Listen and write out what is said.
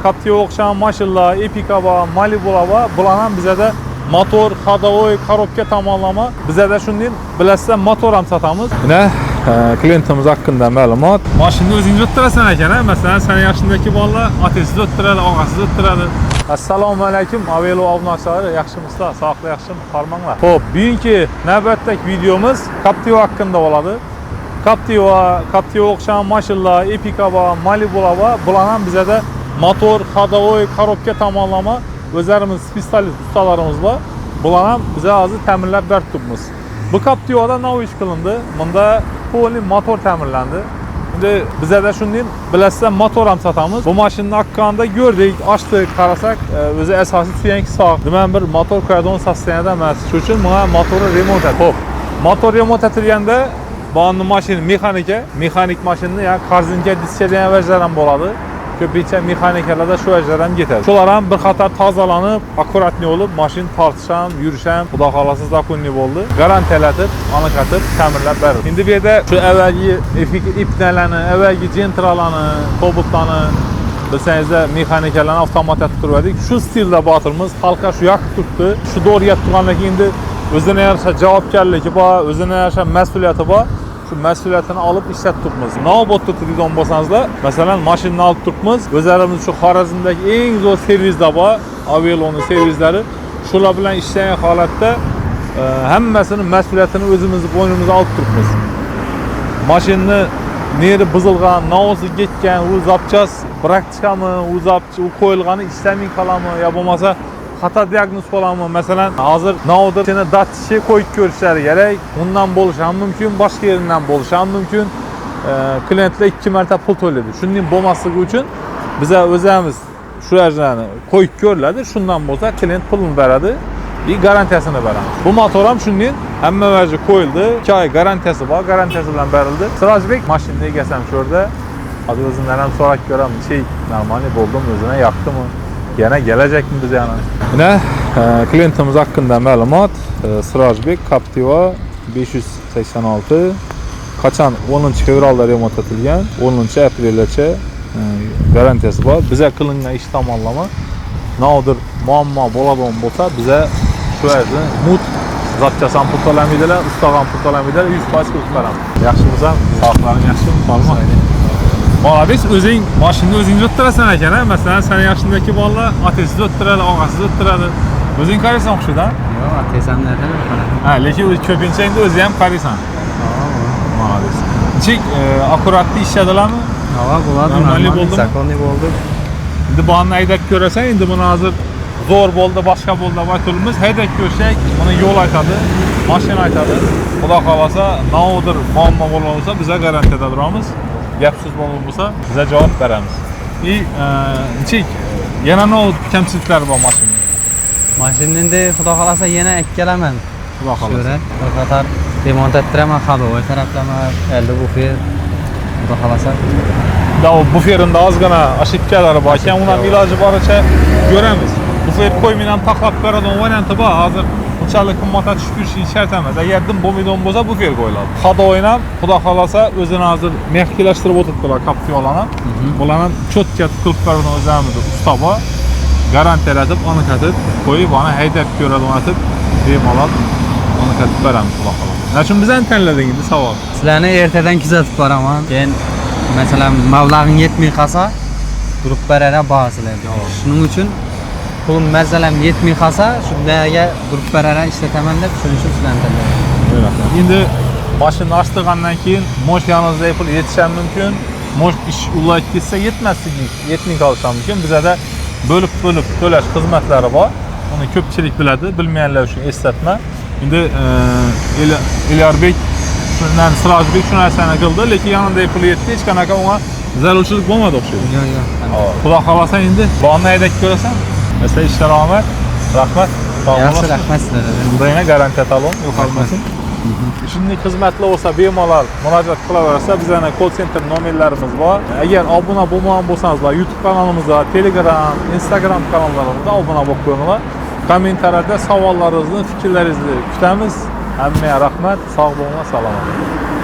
Captiva o'xshagan mashinalar, Epica bor, Malibular bor. Bular ham bizada motor, ходовой, коробка tomonlama. Bizada shunday bilasizlar, motor ham sotamiz. Mana klientimiz haqida ma'lumot. Mashinani o'zingiz o'ttirasan ekan, a? Masalan, sani yoshingdagi bolalar otasiz o'ttiradi, og'asiz o'ttiradi. Assalomu alaykum, Avelo obunachilari, yaxshimisizlar? Sog'liq yaxshimi? Hormanglar. Xo'p, bugungi navbatdagi videomiz Captiva haqida bo'ladi. Captiva, Captiva o'xshagan mashinalar, Epica bor, Malibular bor. Bular ham bizada motor, ходовой, коробка tomonlama o'zlarimiz специалист ustalarimiz bor. Bular ham biza hozir ta'minlab berib turibmiz. Bu Captiva'da nov ish qilindi. Bunda полный motor ta'minlandi. Endi bizada shunday bilasizlar, motor ham sotamiz. Bu mashinani oqqanda ko'rdik, ochdik, qarasak, o'zi asosiy suyanki sog'. Nima bir motor qo'yadigan состояние da emas. Shuning uchun bunga motori remont et. Xo'p, motor remont etilganda bu mashina mexanika, mexanik mashinani ya korzinka diska degan vajlar ham bo'ladi. Ko'pincha mexanikalarda shu vajlar ham ketadi. Shular ham bir qator tozalanib, аккуратный bo'lib, mashina tortish ham, yurish ham xudo xohlasa законный bo'ldi. Garantiyalatib, aniqlatib, ta'mirlab berdi. Endi bu yerda shu avvalgi ipnalarni, avvalgi Gentralarni, Cobaltlarni bilsangizlar, mexanikalarni avtomat etib turgandik. Shu stilda botirmiz. Xalqqa shu yoqib turibdi. Shu to'g'ri gap turgandan keyin endi o'zini yarasha javobgarligi bor, o'zini yarasha mas'uliyati bor. Shu mas'uliyatini olib ishlatib turibmiz. Nima bo'lib turibdi deydigan bo'lsangizlar, masalan, mashinani olib turibmiz. O'zlarimiz shu Xorazmdagi eng zo'r servisda bor, Aveloni servislari. Shular bilan ishlagan holatda hammasini mas'uliyatini o'zimizni bo'ynimizga olib turibmiz. Mashinani neri buzilgan, nosi ketgan, u запчасть брак chiqami, u запчасть u qo'yilgani ishlamay qoladimi yo bo'lmasa xato diagnoz bo'ladimi? Masalan, hozir nodir seni datchik qo'yib ko'rishlari kerak. Undan bo'lishi ham mumkin, boshqa yeridan bo'lishi ham mumkin. Klientlar ikki marta pul to'laydi. Shunday bo'lmasligi uchun biza o'zimiz shu narsalarni qo'yib ko'riladi. Shundan bo'lsa klient pulini beradi и garantiyasini beramiz. Bu motor ham shunday hamma vaji qo'yildi. 2 oy garantiyasi bor, garantiyasi bilan berildi. Sirojbek mashinani egasi ham shu yerda. Hozir o'zidan ham so'rab ko'ramiz. Şey, нормальный bo'ldimi, o'zine yoqdimi? Yana kelajakmi biz yana? Mana klientimiz haqida ma'lumot. Sirojbek Captiva 586 qachon 10 fevralda remont etilgan, 10 aprelgacha garantiyasi bor. Biza qilingan ish tomonlama nodir muammo bo'ladigan bo'lsa, biza shu yerda mut запчасть ham pul to'lamaydilar, ustaga ham pul to'lamaydilar, 100% qilib beramiz. Yaxshimisan? Sog'liqlaring yaxshimi? Bormi? Молодец, o'zing mashinani o'zingiz o'ttirasan ekan, a? Masalan, sani yoshingdagi bolalar otasiz o'ttiradi, og'asiz o'ttiradi. O'zing qaraysan o'xshaydi, a? Yo'q, otesam nerede? Ha, lekin o'zi ko'pincha endi o'zi ham qaraysan. Молодец. Nechik, аккуратный ishladilarmi? Hava bo'ladi, Нормальный bo'ldimi? Законный bo'ldi. Endi buni haydab ko'rasan, endi buni hozir zo'r bo'ldi, boshqa bo'ldi deb aytolmaymiz. Haydab ko'rsak, buni yo'l aytadi, mashina aytadi. Xudo xohlasa, nodir muammo bo'lgan bo'lsa, biza garantiyada turamiz. Gap so'z bo'lgan bo'lsa, biza javob beramiz. И nechik, yana nima kamchiliklari bor mashinada? Mashinani endi xudo xohlasa yana ikkalaman. Xudo xohlasa. Shura bir qator remont ettiraman, ходовой taraflama, 50 bufer. Xudo xohlasa. Da o buferinde ozgina ошибка lari bor ekan, uni ham iloji boricha ko'ramiz. Bufer qo'ymay ham taxlab beradigan varianti bor. Hozir unchalik qimmatga tushib yurishi shart emas. Agar dim bo'lmaydigan bo'lsa, bufer qo'yiladi. Ходовой ham xudo xohlasa o'zini hozir мягкий lashtirib o'tiribdilar Captiva'larni. Bularni ham чётко qilib beradigan o'zimizni usta bor. Garantiyalatib, aniqlatib, qo'yib, uni haydab ko'radigan etib, bemalol aniqlatib beramiz xudo xohlasa. Nima uchun bizani tanlading endi savol? Sizlarni ertadan kuzatib boraman. Keyin masalan mablag'ing yetmay qolsa, turib berara bor sizlarga. Shuning uchun pulim masalan yetmay qolsa, shundaga turib berara ishlataman deb shuning uchun sizlarni tanladim. Endi mashinani ochtirgandan keyin может yoningizda pul yetishi ham mumkin, может ish ulayib ketsa yetmasligi, yetmay qolishi ham mumkin. Bizada bo'lib bo'lib to'lash xizmatlari bor. Uni ko'pchilik biladi, bilmaganlar uchun eslatma. Endi Elyorbek shundan Sirojbek shu narsani qildi, lekin yonida pul yetdi, hech qanaqa unga zarurchilik bo'lmadi o'xshaydi. Yo'q, yo'q. Xudo xohlasa endi bonni haydab ko'rasan. Masalan, ishlar omad. Rahmat. Sog' Yaxshi, bo'lasizmi? Rahmat sizlarga. Bunda yana garantiya talon yo'qolmasin. Shunday xizmatlar bo'lsa bemalol murojaat qilaverasizlar. Bizlarning call center nomerlarimiz bor. Agar obuna bo'lmagan bo'lsangizlar, YouTube kanalimizda, Telegram, Instagram kanallarimizda obuna bo'lib qo'yinglar. Kommentariyada savollaringizni, fikrlaringizni kutamiz. Hammaga rahmat. Sog' bo'linglar, salomat.